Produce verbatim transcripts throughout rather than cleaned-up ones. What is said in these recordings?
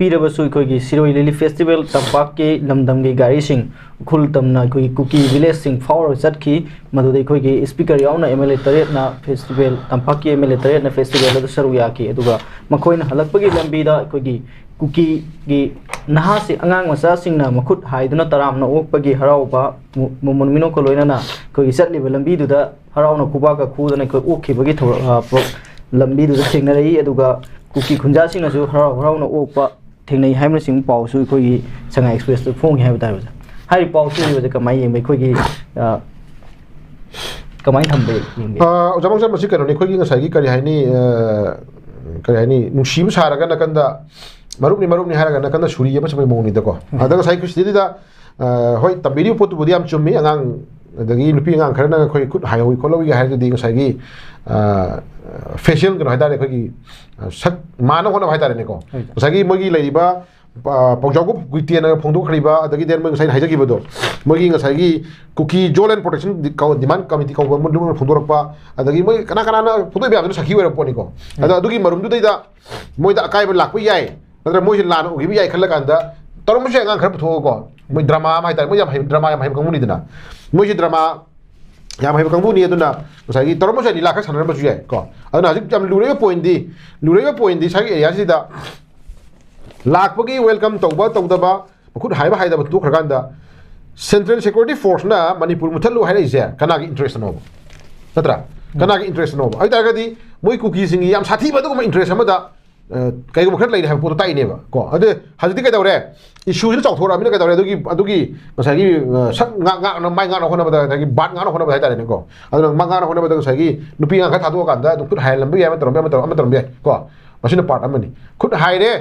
ꯄꯤꯔꯕꯁꯨ ꯑꯩꯈꯣꯏꯒꯤ ꯁꯤꯔꯣꯏ ꯂꯤꯂꯤ ꯐꯦꯁꯇꯤꯚꯦꯜ ꯇꯝꯄꯥꯛꯀꯤ ꯂꯝꯗꯝꯒꯤ ꯒꯥꯔꯤꯁꯤꯡ ꯎꯈ꯭ꯔꯨꯜ ꯇꯝꯅ ꯑꯩꯈꯣꯏꯒꯤ ꯀꯨꯀꯤ ꯚꯤꯂꯦꯖꯁꯤꯡ ꯐꯥꯎꯔꯒ ꯆꯠꯈꯤ꯫ ꯃꯗꯨꯗ ꯑꯩꯈꯣꯏꯒꯤ ꯁ꯭ꯄꯤꯀꯔ ꯌꯥꯎꯅ ꯑꯦꯝ ꯑꯦꯜ ꯑꯦ ꯇꯔꯦꯠꯅ ꯐꯦꯁꯇꯤꯚꯦꯜ, ꯇꯝꯄꯥꯛꯀꯤ ꯑꯦꯝ ꯑꯦꯜ ꯑꯦ ꯇꯔꯦꯠꯅ ꯐꯦꯁꯇꯤꯚꯦꯜ ꯑꯗꯨ ꯁꯔꯨꯛ ꯌꯥꯈꯤ꯫ ꯑꯗꯨꯒ ꯃꯈꯣꯏꯅ ꯍꯜꯂꯛꯄꯒꯤ ꯂꯝꯕꯤꯗ ꯑꯩꯈꯣꯏꯒꯤ ꯀꯨꯀꯤꯒꯤ ꯅꯍꯥꯁꯤꯡ, ꯑꯉꯥꯡ ꯃꯆꯥꯁꯤꯡꯅ ꯃꯈꯨꯠ ꯍꯥꯏꯗꯨꯅ ꯇꯔꯥꯝꯅ ꯑꯣꯛꯄꯒꯤ ꯍꯔꯥꯎꯕ, ꯃꯣ-, ꯃꯣꯃꯣꯟ ꯃꯤꯅꯣꯛꯀ ꯂꯣꯏꯅꯅ ꯑꯩꯈꯣꯏꯒꯤ ꯆꯠꯂꯤꯕ ꯂꯝꯕꯤꯗꯨꯗ ꯍꯔꯥꯎꯅ ꯈꯨꯕꯥꯛꯀ ꯈꯨꯗꯅ ꯑꯩꯈꯣꯏ ꯑꯣꯛꯈꯤꯕꯒꯤ ꯊꯧꯔ-, ꯑ, ꯄ꯭ꯔꯣ-, ꯂꯝꯕꯤꯗꯨꯗ ꯊꯦꯡꯅꯔꯛꯏ꯫ ꯑꯗꯨꯒ ꯀꯨꯀꯤ ꯈꯨꯟꯖꯥꯁꯤꯡꯅꯁꯨ ꯍꯔꯥꯎ ꯍꯔꯥꯎꯅ ꯑꯣꯛꯄ ꯊꯦꯡꯅꯩ ꯍꯥꯏꯕꯅꯆꯤꯡꯕ ꯄꯥꯎꯁꯨ ꯑꯩꯈꯣꯏꯒꯤ ꯁꯉꯥꯏ ꯑꯦꯛꯁꯄ꯭ꯔꯦꯁꯇ ꯐꯣꯡꯉꯤ ꯍꯥꯏꯕ ꯇꯥꯔꯦ, ꯑꯣꯖꯥ꯫ ꯍꯥꯏꯔꯤꯕ ꯄꯥꯎꯁꯦ, ꯑꯣꯖꯥ, ꯀꯃꯥꯏꯅ ꯌꯦꯡꯕ? ꯑꯩꯈꯣꯏꯒꯤ, ꯑ, ꯀꯃꯥꯏꯅ ꯊꯝꯕ ꯌꯦꯡꯕꯤ? ꯑ, ꯑꯣꯖꯥ ꯃꯪꯆꯥꯟ, ꯃꯁꯤ ꯀꯩꯅꯣꯅꯤ, ꯑꯩꯈꯣꯏꯒꯤ ꯉꯁꯥꯏꯒꯤ ꯀꯔꯤ ꯍꯥꯏꯅꯤ, ꯑ, ꯀꯔꯤ ꯍꯥꯏꯅꯤ, ꯅꯨꯡꯁꯤꯕ ꯁꯥꯔꯒ ꯅꯥꯀꯟꯗ ꯃꯔꯨꯞꯅꯤ, ꯃꯔꯨꯞꯅꯤ ꯍꯥꯏꯔꯒ ꯅꯥꯀꯟꯗ ꯁꯨꯔꯤ ꯑꯃ ꯆꯠꯄꯒꯤ ꯃꯑꯣꯡꯅꯤꯗꯀꯣ꯫ ꯎꯝ꯫ ꯑꯗ ꯉꯁꯥꯏ ꯑꯩꯈꯣꯏ ꯁꯤꯗꯩꯗ, ꯑ, ꯍꯣꯏ, ꯇꯝꯕꯤꯔꯤꯕ ꯄꯣꯠꯇꯨꯕꯨꯗꯤ ꯌꯥꯝ ꯆꯨꯝꯃꯤ꯫ ꯑꯉꯥꯡ, ꯑꯗꯒꯤ ꯅꯨꯄꯤ ꯑꯉꯥꯡ ꯈꯔꯅ ꯑꯩꯈꯣꯏ ꯈꯨꯠ ꯍꯥꯏꯍꯧꯏ ꯈꯣꯠꯍꯧꯏꯒ ꯍꯥꯏꯔꯒꯗꯤ ꯉꯁꯥꯏꯒꯤ, ꯑ, ꯐꯦꯁꯤꯌꯦꯜ ꯀꯩꯅꯣ ꯍꯥꯏꯇꯥꯔꯦ, ꯑꯩꯈꯣꯏꯒꯤ, ꯑ, ꯁꯛ ꯃꯥꯟꯅ ꯍꯣꯠꯅꯕ ꯍꯥꯏꯇꯥꯔꯦꯅꯦꯀꯣ꯫ ꯍꯣꯏ꯫ ꯉꯁꯥꯏꯒꯤ ꯃꯣꯏꯒꯤ ꯂꯩꯔꯤꯕ, ꯑ, ꯄꯥꯎꯖꯥꯎꯒꯨꯞ ꯒꯨꯏꯇꯦꯟꯅ ꯐꯣꯡꯗꯣꯛꯈ꯭ꯔꯤꯕ, ꯑꯗꯒꯤ then ꯃꯣꯏ ꯉꯁꯥꯏ ꯍꯥꯏꯖꯈꯤꯕꯗꯣ, ꯃꯣꯏꯒꯤ ꯉꯁꯥꯏꯒꯤ ꯀꯨꯀꯤ ꯖꯣꯜ ꯑꯦꯟ ꯄ꯭ꯔꯣꯇꯦꯛꯁꯟ ꯗꯤ-, ꯀꯧ-, ꯗꯤꯃꯥꯟ ꯀꯃꯤꯇꯤ ꯀꯧꯕ ꯑꯃ ꯐꯣꯡꯗꯣꯔꯛꯄ, ꯑꯗꯒꯤ ꯃꯣꯏ ꯀꯅꯥ ꯀꯅꯥꯅ ꯐꯣꯡꯗꯣꯛꯏ ꯃꯌꯥꯝꯗꯨꯅ ꯁꯥꯈꯤ ꯑꯣꯏꯔꯕ ꯄꯣꯠꯅꯤꯀꯣ꯫ ꯑꯗꯣ ꯑꯗꯨꯒꯤ ꯃꯔꯨꯝꯗꯨꯗꯩꯗ ꯃꯣꯏꯗ ꯑꯀꯥꯏꯕ ꯂꯥꯛꯄ ꯌꯥꯏ, ꯅꯠꯇ꯭ꯔꯒ ꯃꯣꯏꯁꯦ ꯂꯥꯟꯅ ꯎꯈꯤꯕ ꯌꯥꯏ ꯈꯜꯂ ꯀꯥꯟꯗ ꯇꯧꯔꯝꯕꯁꯨ ꯌꯥꯏ꯫ ꯑꯉꯥꯡ ꯈꯔ ꯄꯨꯊꯣꯛꯑꯒꯀꯣ, ꯃꯣꯏ ꯗ꯭ꯔꯃꯥ ꯑꯃ ꯍꯥꯏꯇꯥꯔꯦ, ꯃꯣꯏ ꯌꯥꯝ ꯍꯩ, ꯗ꯭ꯔꯃꯥ ꯌꯥꯝ ꯍꯩꯕ ꯀꯥꯡꯕꯨꯅꯤꯗꯅ, ꯃꯣꯏꯁꯦ ꯗ꯭ꯔꯃꯥ ꯌꯥꯝ ꯍꯩꯕ ꯀꯥꯡꯕꯨꯅꯤ꯫ ꯑꯗꯨꯅ ꯉꯁꯥꯏꯒꯤ ꯇꯧꯔꯝꯕꯁꯨ ꯌꯥꯏ, ꯂꯤꯂꯥ ꯈꯔ ꯁꯥꯟꯅꯔꯝꯕꯁꯨ ꯌꯥꯏ ꯀꯣ꯫ ꯑꯗꯨꯅ ꯍꯧꯖꯤꯛ ꯌꯥꯝ ꯂꯨꯔꯛꯏꯕ ꯄꯣꯏꯟꯗꯤ, ꯂꯨꯔꯛꯏꯕ ꯄꯣꯏꯟꯗꯤ ꯁ꯭ꯋꯥꯏꯒꯤ ꯑꯦꯔꯤꯌꯥꯁꯤꯗ ꯂꯥꯛꯄꯒꯤ ꯋꯦꯜꯀꯝ ꯇꯧꯕ ꯇꯧꯗꯕ, ꯃꯈꯨꯠ ꯍꯥꯏꯕ ꯍꯥꯏꯗꯕ ꯇꯣꯛꯈ꯭ꯔꯀꯥꯟꯗ, ꯁꯦꯟꯇ꯭ꯔꯦꯜ ꯁꯦꯀ꯭ꯌꯨꯔꯤꯇꯤ ꯐꯣꯔꯁꯅ ꯃꯅꯤꯄꯨꯔ ꯃꯨꯠꯊꯠꯂꯨ ꯍꯥꯏꯔꯛꯏꯁꯦ ꯀꯅꯥꯒꯤ ꯏꯟꯇꯔꯦꯁꯇꯅꯣꯕ? ꯅꯠꯇ꯭ꯔꯥ? ꯎꯝ꯫ ꯀꯅꯥꯒꯤ ꯏꯟꯇꯔꯦꯁꯇꯅꯣꯕ? ꯑꯗꯨ ꯑꯣꯏ ꯇꯥꯔꯒꯗꯤ ꯃꯣꯏ ꯀꯨꯀꯤꯁꯤꯡꯒꯤ ꯌꯥꯝ ꯁꯥꯊꯤꯕ ꯑꯗꯨꯒꯨꯝꯕ ꯏꯟꯇꯔꯦꯁ ꯑꯃꯗ, ꯑ, ꯀꯩꯒꯨꯝꯕ ꯈꯔ ꯂꯩꯔꯦ ꯍꯥꯏꯕ ꯄꯣꯠꯇꯣ ꯇꯥꯛꯏꯅꯦꯕ ꯀꯣ꯫ ꯑꯗꯨ ꯍꯧꯖꯤꯛꯇꯤ ꯀꯩꯗꯧꯔꯦ? ꯏꯁꯨꯁꯤꯅ ꯆꯥꯎꯊꯣꯔꯛꯑꯃꯤꯅ ꯀꯩꯗꯧꯔꯦ? ꯑꯗꯨꯒꯤ, ꯑꯗꯨꯒꯤ ꯉꯁꯥꯏꯒꯤ, ꯑ, ꯁꯛ ꯉꯥꯛ-, ꯉꯥꯛꯅ, ꯃꯥꯏ ꯉꯥꯛꯅ ꯍꯣꯠꯅꯕꯗ, ꯉꯁꯥꯏꯒꯤ ꯕꯥꯠ ꯉꯥꯛꯅ ꯍꯣꯠꯅꯕꯗ ꯍꯥꯏꯇꯥꯔꯦꯅꯦꯀꯣ꯫ ꯑꯗꯨꯅ ꯃꯥ ꯉꯥꯛꯅ ꯍꯣꯠꯅꯕꯗ ꯉꯁꯥꯏꯒꯤ ꯅꯨꯄꯤ ꯑꯉꯥꯡ ꯈꯔ ꯊꯥꯗꯣꯛꯑꯀꯥꯟꯗ ꯑꯗꯨꯝ ꯈꯨꯠ ꯍꯥꯏꯍꯜꯂꯝꯕ ꯌꯥꯏ, ꯑꯃ ꯇꯧꯔꯝꯕ ꯌꯥꯏ, ꯑꯃ ꯇꯧꯔꯝ-, ꯑꯃ ꯇꯧꯔꯝꯕ ꯌꯥꯏ ꯀꯣ꯫ ꯃꯁꯤꯅ ꯄꯥꯔꯠ ꯑꯃꯅꯤ꯫ ꯈꯨꯠ ꯍꯥꯏꯔꯦ,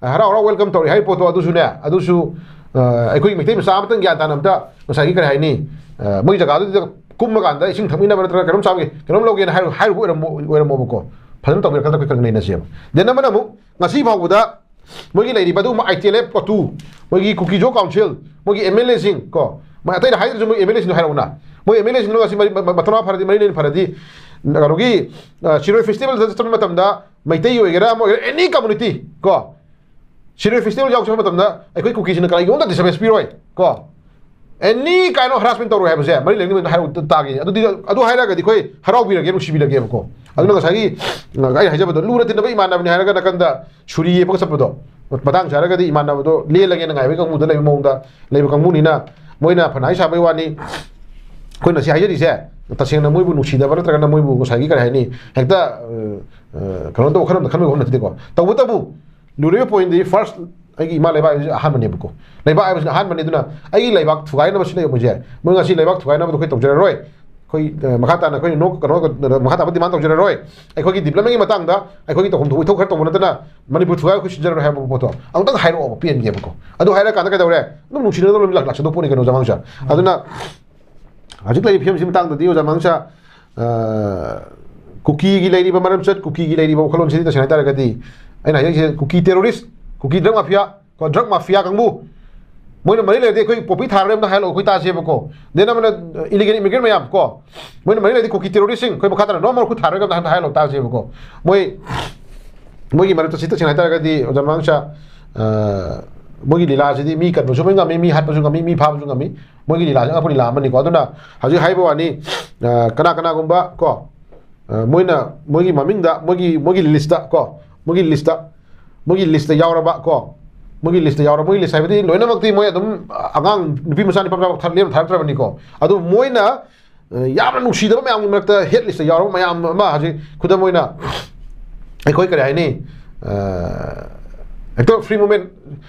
ꯍꯔꯥꯎ ꯍꯔꯥꯎ ꯋꯦꯜꯀꯝ ꯇꯧꯔꯤ ꯍꯥꯏꯔꯤꯕ ꯄꯣꯠꯇꯣ, ꯑꯗꯨꯁꯨꯅꯦ, ꯑꯗꯨꯁꯨ, ꯑ, ꯑꯩꯈꯣꯏꯒꯤ ꯃꯩꯇꯩ ꯃꯆꯥ ꯑꯃꯇꯪ ꯒ꯭ꯌꯥꯟ ꯇꯥꯅ ꯑꯝꯇ ꯉꯁꯥꯏꯒꯤ ꯀꯔꯤ ꯍꯥꯏꯅꯤ, ꯑ, ꯃꯣꯏ ꯖꯒꯥꯗꯨꯗ ꯀꯨꯝꯃꯀꯥꯟꯗ ꯏꯁꯤꯡ ꯊꯛꯃꯤꯟꯅꯕ ꯅꯠꯇ꯭ꯔꯒ ꯀꯩꯅꯣꯝ ꯆꯥꯕꯒꯤ, ꯀꯩꯅꯣꯝ ꯂꯧꯒꯦꯅ ꯍꯥꯏꯔꯨ-, ꯍꯥꯏꯔꯨꯕ ꯑꯣꯏꯔꯝꯃꯣ-, ꯑꯣꯏꯔꯝꯃꯣꯕꯀꯣ꯫ ꯐꯖꯅ ꯇꯧꯕꯤꯔꯛꯀꯗ꯭ꯔꯥ ꯑꯩꯈꯣꯏ ꯈꯔ ꯅꯩꯅꯁꯦꯕ꯫ Then ꯑꯃꯅ ꯑꯃꯨꯛ ꯉꯁꯤ ꯐꯥꯎꯕꯗ ꯃꯣꯏꯒꯤ ꯂꯩꯔꯤꯕ ꯑꯗꯨꯒꯨꯝꯕ ꯑꯥꯏ ꯇꯤ ꯑꯦꯜ ꯑꯦꯐ ꯀꯣꯇꯨ, ꯃꯣꯏꯒꯤ ꯀꯨꯀꯤꯖꯣ ꯀꯥꯎꯟꯁꯤꯜ, ꯃꯣꯏꯒꯤ ꯑꯦꯝ ꯑꯦꯜ ꯑꯦꯁꯤꯡ ꯀꯣ, ꯃꯣꯏ ꯑꯇꯩꯗ ꯍꯥꯏꯗ꯭ꯔꯁꯨ ꯃꯣꯏ ꯑꯦꯝ ꯑꯦꯜ ꯑꯦꯁꯤꯡꯗꯣ ꯍꯥꯏꯔꯛꯎꯅ꯫ ꯃꯣꯏ ꯑꯦꯝ ꯑꯦꯜ ꯑꯦꯁꯤꯡꯗꯣ ꯉꯁꯤ ꯃꯔꯤ-, ꯃ-, ꯃ-, ꯃꯊꯧꯅꯥ ꯐꯔꯗꯤ, ꯃꯔꯤ ꯂꯩꯅ ꯐꯔꯗꯤ, ꯀꯩꯅꯣꯒꯤ, ꯑ, ꯁꯤꯔꯣꯏ ꯐꯦꯁꯇꯤꯚꯦꯜꯗ ꯆꯠꯄ ꯃꯇꯝꯗ ꯃꯩꯇꯩ ꯑꯣꯏꯒꯦꯔꯥ ꯑꯃ ꯑꯣꯏꯒꯦꯔꯥ, ꯑꯦꯅꯤ ꯀꯝꯃꯨꯅꯤꯇꯤ ꯀꯣ, ꯁꯤꯔꯣꯏ ꯐꯦꯁꯇꯤꯚꯦꯜ ꯌꯥꯎ ꯆꯠꯄ ꯃꯇꯝꯗ ꯑꯩꯈꯣꯏ ꯀꯨꯀꯤꯁꯤꯅ ꯀꯔꯤꯒꯨꯝꯕ ꯑꯝꯇ ꯗꯤꯁꯇꯔꯕꯦꯟꯁ ꯄꯤꯔꯣꯏ ꯀꯣ꯫ ꯑꯦꯅꯤ ꯀꯥꯏꯟ ꯑꯣꯐ ꯍꯔꯥꯁꯃꯦꯟ ꯇꯧꯔꯣꯏ ꯍꯥꯏꯕꯁꯦ ꯃꯔꯤ ꯂꯩꯅꯕ ꯍꯥꯏꯔ ꯇꯥꯒꯦ꯫ ꯑꯗꯨꯗꯤ ꯑꯗꯨ ꯍꯥꯏꯔꯒꯗꯤ ꯑꯩꯈꯣꯏ ꯍꯔꯥꯎꯕꯤꯔꯒꯦ, ꯅꯨꯡꯁꯤꯕꯤꯔꯒꯦꯕꯀꯣ꯫ ꯑꯗꯨꯅ ꯉꯁꯥꯏꯒꯤ ꯑꯩꯅ ꯍꯥꯏꯖꯕꯗꯣ, ꯂꯨꯅ ꯇꯤꯟꯅꯕ ꯏꯃꯥꯟꯅꯕꯅꯤ ꯍꯥꯏꯔꯒ ꯅꯥꯀꯟꯗ ꯁꯨꯔꯤ ꯌꯦꯞꯄꯒ ꯆꯠꯄꯗꯣ, ꯃꯇꯥꯡ ꯆꯥꯔꯒꯗꯤ ꯏꯃꯥꯟꯅꯕꯗꯣ ꯂꯦꯜꯂꯒꯦꯅ ꯉꯥꯏꯕꯒꯤ ꯀꯥꯡꯕꯨꯗ ꯂꯩꯕ ꯃꯑꯣꯡꯗ ꯂꯩꯕ ꯀꯥꯡꯕꯨꯅꯤꯅ, ꯃꯣꯏꯅ ꯐꯅ ꯍꯥꯏ ꯁꯥꯕꯩ ꯋꯥꯅꯤ꯫ ꯑꯩꯈꯣꯏꯅ ꯁꯤ ꯍꯥꯏꯖꯔꯤꯁꯦ ꯇꯁꯦꯡꯅ ꯃꯣꯏꯕꯨ ꯅꯨꯡꯁꯤꯗꯕ ꯅꯠꯇ꯭ꯔꯒꯅ ꯃꯣꯏꯕꯨ ꯉꯁꯥꯏꯒꯤ ꯀꯔꯤ ꯍꯥꯏꯅꯤ, ꯍꯦꯛꯇ, ꯑ, ꯑ, ꯀꯩꯅꯣ ꯇꯧꯕ ꯈꯟꯕ ꯈꯟꯕꯒꯤ ꯋꯥꯐꯝ ꯅꯠꯇꯦꯀꯣ꯫ ꯇꯧꯕꯇꯕꯨ ꯂꯨꯔꯤꯕ ꯄꯣꯏꯟꯗꯤ ꯐꯥꯔꯁ ꯑꯩꯒꯤ ꯏꯃꯥ ꯂꯩꯕꯥꯛ ꯍꯥꯏꯕꯁꯤ ꯑꯍꯥꯟꯕꯅꯦꯕꯀꯣ꯫ ꯂꯩꯕꯥꯛ ꯍꯥꯏꯕꯁꯤꯅ ꯑꯍꯥꯟꯕꯅꯤ꯫ ꯑꯗꯨꯅ ꯑꯩꯒꯤ ꯂꯩꯕꯥꯛ ꯊꯨꯒꯥꯏꯅꯕ ꯁꯤꯟꯅꯩꯕ ꯃꯣꯏꯁꯦ꯫ ꯃꯣꯏ ꯉꯁꯤ ꯂꯩꯕꯥꯛ ꯊꯨꯒꯥꯏꯅꯕꯗꯣ ꯑꯩꯈꯣꯏ ꯇꯧꯖꯔꯔꯣꯏ꯫ ꯑꯩꯈꯣꯏ, ꯑ, ꯃꯈꯥ ꯇꯥꯅ ꯑꯩꯈꯣꯏ ꯅꯣ-, ꯀꯩꯅꯣ, ꯃꯈꯥ ꯇꯥꯕ ꯗꯤꯃꯥꯟ ꯇꯧꯖꯔꯔꯣꯏ꯫ ꯑꯩꯈꯣꯏꯒꯤ ꯗꯤꯕ꯭ꯂꯞꯃꯦꯟꯒꯤ ꯃꯇꯥꯡꯗ ꯑꯩꯈꯣꯏꯒꯤ ꯇꯧꯐꯝ ꯊꯣꯛꯄ ꯏꯊꯧ ꯈꯔ ꯇꯧꯕ ꯅꯠꯇꯅ ꯃꯅꯤꯄꯨꯔ ꯊꯨꯒꯥꯏ ꯑꯩꯈꯣꯏ ꯁꯤꯟꯖꯔꯔꯣꯏ ꯍꯥꯏꯕ ꯄꯣꯠꯇꯣ ꯑꯃꯨꯛꯇꯪ ꯍꯥꯏꯔꯛꯑꯣꯕ, ꯄꯦꯟꯒꯦꯕꯀꯣ꯫ ꯑꯗꯨ ꯍꯥꯏꯔꯀꯥꯟꯗ ꯀꯩꯗꯧꯔꯦ? ꯑꯗꯨꯝ ꯅꯨꯡꯁꯤꯅꯗꯕ ꯂꯝꯕꯤ ꯂꯥꯛꯆꯗꯧ ꯄꯣꯠꯅꯤ ꯀꯩꯅꯣ, ꯖꯃꯥꯡꯁꯦ꯫ ꯑꯗꯨꯅ ꯍꯧꯖꯤꯛ ꯂꯩꯔꯤꯕ ꯐꯤꯕꯝꯁꯤ ꯃꯇꯥꯡꯗꯗꯤ ꯑꯣꯖꯥ ꯃꯍꯥꯡꯁꯥ, ꯑ, ꯀꯨꯀꯤꯒꯤ ꯂꯩꯔꯤꯕ ꯃꯔꯝꯆꯠ, ꯀꯨꯀꯤꯒꯤ ꯂꯩꯔꯤꯕ ꯋꯥꯈꯜꯂꯣꯟꯁꯤꯗꯤ ꯇꯁꯦꯡꯅ ꯍꯥꯏꯇꯥꯔꯒꯗꯤ ꯑꯩꯅ ꯍꯥꯏꯖꯔꯤꯁꯦ ꯀꯨꯀꯤ ꯇꯦꯔꯣꯔꯤꯁ, ꯀꯨꯀꯤ ꯗ꯭ꯔꯒ ꯃꯥꯐꯤꯌꯥ ꯀꯣ, ꯗ꯭ꯔꯒ ꯃꯥꯐꯤꯌꯥ ꯀꯥꯡꯕꯨ, ꯃꯣꯏꯅ ꯃꯔꯤ ꯂꯩꯔꯗꯤ ꯑꯩꯈꯣꯏ ꯄꯣꯄꯤ ꯊꯥꯔꯣꯏ ꯑꯝꯇ ꯍꯥꯏꯍꯜꯂꯛꯑꯣ, ꯑꯩꯈꯣꯏ ꯇꯥꯁꯦꯕꯀꯣ꯫ ꯗꯦꯟ ꯑꯃꯅ ꯏꯂꯤꯒꯦꯜ ꯏꯃꯤꯒ꯭ꯔꯦꯟ ꯃꯌꯥꯝ ꯀꯣ, ꯃꯣꯏꯅ ꯃꯔꯤ ꯂꯩꯔꯗꯤ ꯀꯨꯀꯤ ꯇꯦꯔꯣꯔꯤꯁꯁꯤꯡ ꯑꯩꯈꯣꯏ ꯃꯈꯥ ꯇꯥꯅ ꯅꯣꯡꯃ ꯈꯨꯠ ꯊꯥꯔꯣꯏ ꯑꯝꯇ ꯍꯥꯏꯍꯜꯂꯛꯑꯣ ꯇꯥꯁꯦꯕꯀꯣ꯫ ꯃꯣꯏ, ꯃꯣꯏꯒꯤ ꯃꯔꯛꯇ ꯁꯤ ꯇꯁꯦꯡꯅ ꯍꯥꯏꯇꯥꯔꯒꯗꯤ ꯑꯣꯖꯥ ꯃꯍꯥꯡꯁꯥ, ꯑ, ꯃꯣꯏꯒꯤ ꯂꯤꯂꯥꯁꯤꯗꯤ ꯃꯤ ꯀꯟꯕꯁꯨ ꯂꯣꯏ ꯉꯝꯃꯤ, ꯃꯤ ꯍꯥꯠꯄꯁꯨ ꯉꯝꯃꯤ, ꯃꯤ ꯐꯥꯕꯁꯨ ꯉꯝꯃꯤ꯫ ꯃꯣꯏꯒꯤ ꯂꯤꯂꯥꯁꯦ ꯑꯉꯛꯄ ꯂꯤꯂꯥ ꯑꯃꯅꯤꯀꯣ꯫ ꯑꯗꯨꯅ ꯍꯧꯖꯤꯛ ꯍꯥꯏꯕ ꯋꯥꯅꯤ, ꯑ, ꯀꯅꯥ ꯀꯅꯥꯒꯨꯝꯕ ꯀꯣ, ꯑ, ꯃꯣꯏꯅ ꯃꯣꯏꯒꯤ ꯃꯃꯤꯡꯗ ꯃꯣꯏꯒꯤ, ꯃꯣꯏꯒꯤ ꯂꯤꯁꯇ ꯀꯣ, ꯃꯣꯏꯒꯤ ꯂꯤꯁꯇ, ꯃꯣꯏꯒꯤ ꯂꯤꯁꯇ ꯌꯥꯎꯔꯕ ꯀꯣ, ꯃꯣꯏꯒꯤ ꯂꯤꯁꯇ ꯌꯥꯎꯔꯕ, ꯃꯣꯏꯒꯤ ꯂꯤꯁ ꯍꯥꯏꯕꯗꯤ ꯂꯣꯏꯅꯃꯛꯇꯤ ꯃꯣꯏ ꯑꯗꯨꯝ ꯑꯉꯥꯡ ꯅꯨꯄꯤ ꯃꯆꯥ ꯅꯨꯄꯥ ꯃꯆꯥ ꯊꯥ-, ꯂꯦꯝꯅ ꯊꯥꯔꯛꯇ꯭ꯔꯕꯅꯤꯀꯣ꯫ ꯑꯗꯨ ꯃꯣꯏꯅ, ꯑ, ꯌꯥꯝꯅ ꯅꯨꯡꯁꯤꯗꯕ ꯃꯌꯥꯝꯒꯤ ꯃꯔꯛꯇ ꯍꯦꯠ ꯂꯤꯁꯇ ꯌꯥꯎꯔꯕ ꯃꯌꯥꯝ ꯑꯃ ꯍꯧꯖꯤꯛ ꯈꯨꯗꯝ ꯑꯣꯏꯅ ꯑꯩꯈꯣꯏ ꯀꯔꯤ ꯍꯥꯏꯅꯤ, ꯑ, ꯍꯦꯛꯇ ꯐ꯭ꯔꯤ ꯃꯨꯚꯃꯦꯟ,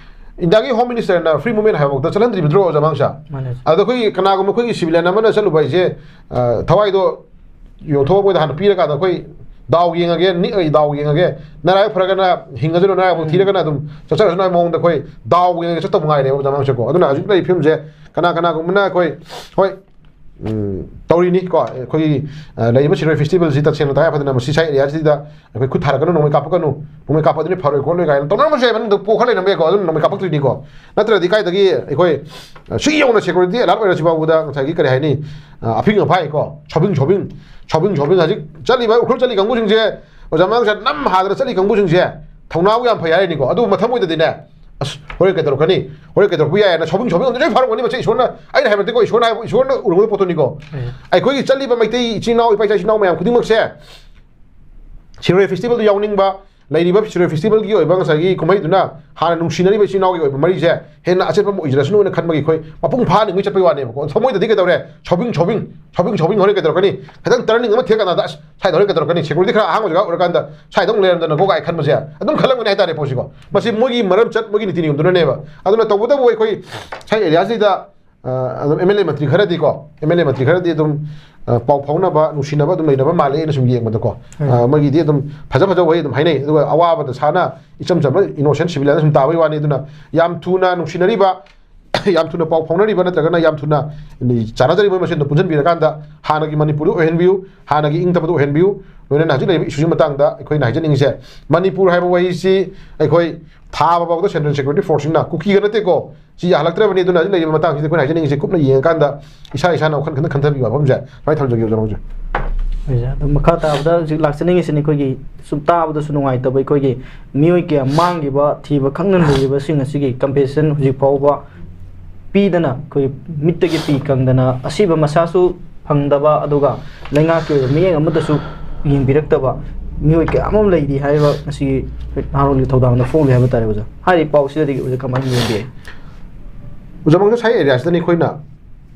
ꯏꯟꯗꯤꯌꯥꯒꯤ ꯍꯣꯝ ꯃꯤꯅꯤꯁꯇꯔꯅ ꯐ꯭ꯔꯤ ꯃꯨꯚꯃꯦꯟ ꯍꯥꯏꯕ ꯋꯥꯐꯝꯗ ꯆꯠꯍꯟꯗ꯭ꯔꯤꯕ ꯅꯠꯇ꯭ꯔꯣ, ꯑꯣꯖꯥ ꯃꯍꯥꯡꯁꯥ? ꯃꯥꯅꯦ꯫ ꯑꯗꯣ ꯑꯩꯈꯣꯏꯒꯤ ꯀꯅꯥꯒꯨꯝꯕ ꯑꯩꯈꯣꯏꯒꯤ ꯁꯤꯚꯤꯂꯤꯌꯟ ꯑꯃꯅ ꯆꯠꯂꯨꯕ ꯍꯥꯏꯁꯦ, ꯑ, ꯊꯋꯥꯏꯗꯣ ꯌꯣꯟꯊꯣꯛꯑ ꯃꯣꯏꯗ ꯍꯥꯟꯅ ꯄꯤꯔꯀꯥꯟꯗ ꯑꯩꯈꯣꯏ ꯗꯥꯎ ꯌꯦꯡꯉꯒꯦ, ꯅꯤꯛꯑꯒ ꯗꯥꯎ ꯌꯦꯡꯉꯒꯦ, ꯅꯔꯥꯏꯕꯛ ꯐꯔꯒꯅ ꯍꯤꯡꯉꯁꯅꯨ, ꯅꯔꯥꯏꯕꯛ ꯎꯝ꯫ ꯊꯤꯔꯒꯅ ꯑꯗꯨꯝ ꯆꯠꯆꯔꯁꯅꯨ ꯍꯥꯏꯕ ꯃꯑꯣꯡꯗ ꯑꯩꯈꯣꯏ ꯗꯥꯎ ꯌꯦꯡꯉꯒ ꯆꯠꯇꯧꯕ ꯉꯥꯏꯔꯦꯕ, ꯑꯣꯖꯥ ꯃꯍꯥꯡꯁꯥꯀꯣ꯫ ꯑꯗꯨꯅ ꯍꯧꯖꯤꯛ ꯂꯩꯔꯤꯕ ꯐꯤꯕꯝꯁꯦ ꯀꯅꯥ ꯀꯅꯥꯒꯨꯝꯕꯅ ꯑꯩꯈꯣꯏ, ꯍꯣꯏ, ꯎꯝ, ꯇꯧꯔꯤꯅꯤ ꯀꯣ, ꯑꯩꯈꯣꯏꯒꯤ, ꯑ, ꯂꯩꯔꯤꯕ ꯁꯤꯔꯣꯏ ꯐꯦꯁꯇꯤꯚꯦꯜꯁꯤ ꯇꯁꯦꯡꯅ ꯇꯉꯥꯏ ꯐꯗꯅ ꯃꯁꯤ ꯁ꯭ꯋꯥꯏ ꯑꯦꯔꯤꯌꯥꯁꯤꯗ ꯑꯩꯈꯣꯏ ꯈꯨꯠ ꯊꯥꯔꯛꯀꯅꯨ, ꯅꯣꯡꯃꯩ ꯀꯥꯞꯄꯛꯀꯅꯨ, ꯅꯣꯡꯃꯩ ꯀꯥꯞꯄꯛꯑꯗꯤ ꯐꯔꯣꯏ ꯈꯣꯠꯂꯣꯏ ꯀꯥꯏꯅ ꯇꯧꯅꯔꯝꯕꯁꯨ ꯌꯥꯏ, ꯃꯅꯨꯡꯗ ꯄꯣꯛ ꯈꯔ ꯂꯩꯔꯝꯕ ꯌꯥꯏꯀꯣ, ꯑꯗꯨꯝ ꯅꯣꯡꯃꯩ ꯀꯥꯞꯄꯛꯇꯣꯏꯅꯤꯀꯣ꯫ ꯅꯠꯇ꯭ꯔꯗꯤ ꯀꯥꯏꯗꯒꯤ ꯑꯩꯈꯣꯏ, ꯑ, ꯁꯤ ꯌꯧꯅ ꯁꯦꯀ꯭ꯌꯨꯔꯤꯇꯤ ꯑꯦꯂꯥꯔꯠ ꯑꯣꯏꯔꯁꯤ ꯐꯥꯎꯕꯗ ꯉꯁꯥꯏꯒꯤ ꯀꯔꯤ ꯍꯥꯏꯅꯤ, ꯑ, ꯑꯐꯤꯡ ꯑꯐꯥꯏ ꯀꯣ, ꯁꯣꯕꯤꯡ ꯁꯣꯕꯤꯡ, ꯁꯣꯕꯤꯡ ꯁꯣꯕꯤꯡ ꯍꯧꯖꯤꯛ ꯆꯠꯂꯤꯕ ꯎꯈ꯭ꯔꯨꯜ ꯆꯠꯂꯤ ꯀꯥꯡꯕꯨꯁꯤꯡꯁꯦ, ꯑꯣꯖꯥ ꯃꯍꯥꯡꯁꯥ, ꯅꯝ ꯍꯥꯗꯅ ꯆꯠꯂꯤ ꯀꯥꯡꯕꯨꯁꯤꯡꯁꯦ ꯊꯧꯅꯥꯕꯨ ꯌꯥꯝ ꯐꯩ ꯍꯥꯏꯔꯤꯅꯤꯀꯣ꯫ ꯑꯗꯨꯕꯨ ꯃꯊꯪ ꯑꯣꯏꯗꯗꯤꯅꯦ, "ꯑꯁ, ꯍꯣꯔꯦꯟ ꯀꯩꯗꯧꯔꯛꯀꯅꯤ? ꯍꯣꯔꯦꯟ ꯀꯩꯗꯧꯔꯛꯄ ꯌꯥꯏꯅ ꯁꯥꯎꯕꯤꯡ ꯁꯥꯎꯕꯤꯡ ꯑꯝꯇ ꯂꯣꯏ ꯐꯥꯔꯝꯒꯅꯤ꯫ ꯃꯁꯤ ꯏꯁꯣꯔꯅ, ꯑꯩꯅ ꯍꯥꯏꯕ ꯅꯠꯇꯦꯀꯣ, ꯏꯁꯣꯔꯅ ꯍꯥꯏꯕ, ꯏꯁꯣꯔꯅ ꯎꯔꯝꯒꯗꯕ ꯄꯣꯠꯇꯨꯅꯤꯀꯣ"꯫ ꯎꯝ꯫ ꯑꯩꯈꯣꯏꯒꯤ ꯆꯠꯂꯤꯕ ꯃꯩꯇꯩ ꯏꯆꯤꯟ ꯏꯅꯥꯎ, ꯏꯄꯥ ꯏꯆꯥ ꯏꯆꯤꯟ ꯏꯅꯥꯎ ꯃꯌꯥꯝ ꯈꯨꯗꯤꯡꯃꯛꯁꯦ ꯁꯤꯔꯣꯏ ꯐꯦꯁꯇꯤꯚꯦꯜꯗꯨ ꯌꯥꯎꯅꯤꯡꯕ, ꯂꯩꯔꯤꯕ ꯁꯤꯔꯣꯏ ꯐꯦꯁꯇꯤꯚꯦꯜꯒꯤ ꯑꯣꯏꯕ ꯉꯁꯥꯏꯒꯤ ꯀꯨꯝꯍꯩꯗꯨꯅ ꯍꯥꯟꯅ ꯅꯨꯡꯁꯤꯅꯔꯤꯕ ꯏꯆꯤꯟ ꯏꯅꯥꯎꯒꯤ ꯑꯣꯏꯕ ꯃꯔꯤꯁꯦ ꯍꯦꯟꯅ ꯑꯆꯦꯠꯄ ꯑꯃ ꯑꯣꯏꯖꯔꯁꯅꯨ ꯍꯥꯏꯅ ꯈꯟꯕꯒꯤ ꯑꯩꯈꯣꯏ ꯃꯄꯨꯡ ꯐꯥꯍꯟꯅꯤꯡꯕꯒꯤ ꯆꯠꯄꯒꯤ ꯋꯥꯅꯦꯕꯀꯣ꯫ ꯊꯃꯣꯏꯗꯗꯤ ꯀꯩꯗꯧꯔꯦ? ꯁꯥꯎꯕꯤꯡ ꯁꯥꯎꯕꯤꯡ ꯁꯥꯎꯕꯤꯡ ꯁꯥꯎꯕꯤꯡ ꯍꯣꯔꯦꯟ ꯀꯩꯗꯧꯔꯛꯀꯅꯤ? ꯈꯤꯇꯪ ꯇꯔꯅꯤꯡ ꯑꯃ ꯊꯦꯛꯀꯥꯟꯗ, "ꯑꯁ, ꯁ꯭ꯋꯥꯏꯗ ꯍꯣꯔꯦꯟ ꯀꯩꯗꯧꯔꯛꯀꯅꯤ? ꯁꯦꯀ꯭ꯌꯨꯔꯤꯇꯤ ꯈꯔ ꯑꯍꯥꯡꯕ ꯖꯒꯥ ꯑꯣꯏꯔꯀꯥꯟꯗ ꯁ꯭ꯋꯥꯏꯗ ꯑꯃꯨꯛ ꯂꯩꯔꯝꯗꯅꯀꯣ" ꯀꯥꯏ ꯈꯟꯕꯁꯦ ꯑꯗꯨꯝ ꯈꯜꯂꯝꯒꯅꯤ ꯍꯥꯏꯇꯥꯔꯦ ꯄꯣꯠꯁꯤꯀꯣ꯫ ꯃꯁꯤ ꯃꯣꯏꯒꯤ ꯃꯔꯝ ꯆꯠ, ꯃꯣꯏꯒꯤ ꯅꯤꯇꯤ ꯅꯤꯌꯣꯝꯗꯨꯅꯅꯦꯕ꯫ ꯑꯗꯨꯅ ꯇꯧꯕꯇꯕꯨ ꯑꯩꯈꯣꯏ ꯁ꯭ꯋꯥꯏ ꯑꯦꯔꯤꯌꯥꯁꯤꯗ ꯑ, ꯑꯗꯨꯝ M L A Mantri ꯈꯔꯗꯤꯀꯣ, M L A ꯃꯟꯇ꯭ꯔꯤ ꯈꯔꯗꯤ ꯑꯗꯨꯝ, ꯑ, ꯄꯥꯎ ꯐꯥꯎꯅꯕ, ꯅꯨꯡꯁꯤꯅꯕ ꯑꯗꯨꯝ ꯂꯩꯅꯕ ꯃꯥꯜꯂꯦ ꯑꯩꯅ ꯁꯨꯝ ꯌꯦꯡꯕꯗꯀꯣ꯫ ꯎꯝ꯫ ꯑ, ꯃꯣꯏꯒꯤꯗꯤ ꯑꯗꯨꯝ ꯐꯖ ꯐꯖꯕ ꯋꯥꯍꯩ ꯑꯗꯨꯝ ꯍꯥꯏꯅꯩ, ꯑꯗꯨꯒ ꯑꯋꯥꯕꯗ ꯁꯥꯅ ꯏꯆꯝ ꯆꯝꯕ ꯏꯅꯣꯁꯦꯟ ꯁꯤꯚꯤꯂꯤꯌꯟ ꯁꯨꯝ ꯇꯥꯕꯒꯤ ꯋꯥꯅꯤ꯫ ꯑꯗꯨꯅ ꯌꯥꯝ ꯊꯨꯅ ꯅꯨꯡꯁꯤꯅꯔꯤꯕ, ꯌꯥꯝ ꯊꯨꯅ ꯄꯥꯎ ꯐꯥꯎꯅꯔꯤꯕ ꯅꯠꯇ꯭ꯔꯒꯅ ꯌꯥꯝ ꯊꯨꯅ ꯆꯥꯟꯅꯖꯔꯤꯕ ꯃꯁꯦꯟꯗꯣ ꯄꯨꯟꯁꯤꯟꯕꯤꯔꯀꯥꯟꯗ ꯍꯥꯟꯅꯒꯤ ꯃꯅꯤꯄꯨꯔꯗ ꯑꯣꯏꯍꯟꯕꯤꯌꯨ, ꯍꯥꯟꯅꯒꯤ ꯏꯪ ꯇꯞꯄꯗ ꯑꯣꯏꯍꯟꯕꯤꯌꯨ꯫ ꯂꯣꯏꯅꯅ ꯍꯧꯖꯤꯛ ꯂꯩꯔꯤꯕ ꯏꯁꯨꯁꯤ ꯃꯇꯥꯡꯗ ꯑꯩꯈꯣꯏꯅ ꯍꯥꯏꯖꯅꯤꯡꯉꯤꯁꯦ, ꯃꯅꯤꯄꯨꯔ ꯍꯥꯏꯕ ꯋꯥꯍꯩꯁꯤ ꯑꯩꯈꯣꯏ ꯊꯥꯕ ꯐꯥꯎꯗ ꯁꯦꯟꯇ꯭ꯔꯦꯜ ꯁꯦꯀ꯭ꯌꯨꯔꯤꯇꯤ ꯐꯣꯔꯁꯁꯤꯡꯅ ꯀꯨꯀꯤꯒ ꯅꯠꯇꯦꯀꯣ, ꯁꯤ ꯌꯥꯍꯜꯂꯛꯇ꯭ꯔꯕꯅꯤ꯫ ꯑꯗꯨꯅ ꯍꯧꯖꯤꯛ ꯂꯩꯔꯤꯕ ꯃꯇꯥꯡꯁꯤꯗ ꯑꯩꯈꯣꯏꯅ ꯍꯥꯏꯖꯅꯤꯡꯉꯤꯁꯦ ꯀꯨꯞꯅ ꯌꯦꯡꯉꯀꯥꯟꯗ ꯏꯁꯥ ꯏꯁꯥꯅ ꯋꯥꯈꯜ ꯈꯟꯊ-, ꯈꯟꯊꯕꯤꯕ ꯋꯥꯐꯝꯁꯦ ꯁꯨꯃꯥꯏꯅ ꯊꯝꯖꯒꯦ, ꯑꯣꯖꯥ ꯃꯣꯏꯁꯦ꯫ ꯑꯣꯖꯥ, ꯑꯗꯨꯝ ꯃꯈꯥ ꯇꯥꯕꯗ ꯍꯧꯖꯤꯛ ꯂꯥꯛꯆꯅꯤꯡꯉꯤꯁꯤꯅ ꯑꯩꯈꯣꯏꯒꯤ ꯁꯨꯝ ꯇꯥꯕꯗꯁꯨ ꯅꯨꯡꯉꯥꯏꯇꯕ, ꯑꯩꯈꯣꯏꯒꯤ ꯃꯤꯑꯣꯏ ꯀꯌꯥ ꯃꯥꯡꯈꯤꯕ, ꯊꯤꯕ ꯈꯪꯗꯅ ꯂꯩꯔꯤꯕꯁꯤꯡ ꯑꯁꯤꯒꯤ ꯀꯝꯄꯦꯟꯁꯦꯁꯟ ꯍꯧꯖꯤꯛ ꯐꯥꯎꯕ ꯄꯤꯗꯅ, ꯑꯩꯈꯣꯏ ꯃꯤꯠꯇꯒꯤ ꯄꯤ ꯀꯪꯗꯅ ꯑꯁꯤꯕ ꯃꯁꯥꯁꯨ ꯐꯪꯗꯕ, ꯑꯗꯨꯒ ꯂꯩꯉꯥꯛꯀꯤ ꯑꯣꯏꯕ ꯃꯤꯠꯌꯦꯡ ꯑꯃꯗꯁꯨ ꯌꯦꯡꯕꯤꯔꯛꯇꯕ ꯃꯤꯑꯣꯏ ꯀꯌꯥ ꯑꯃ ꯂꯩꯔꯤ ꯍꯥꯏꯕ ꯉꯁꯤꯒꯤ ꯅꯍꯥꯔꯣꯜꯒꯤ ꯊꯧꯗꯥꯡꯗ ꯐꯣꯡꯂꯤ ꯍꯥꯏꯕ ꯇꯥꯔꯦ ꯑꯣꯖꯥ꯫ ꯍꯥꯏꯔꯤꯕ ꯄꯥꯎꯁꯤꯗꯗꯤ ꯑꯣꯖꯥ ꯀꯃꯥꯏꯅ ꯌꯦꯡꯕꯤꯔꯤ? ꯑꯣꯖꯥ, ꯃꯪꯗ ꯁꯥꯏ ꯑꯦꯔꯤꯌꯥꯁꯤꯗꯅꯤ ꯑꯩꯈꯣꯏꯅ,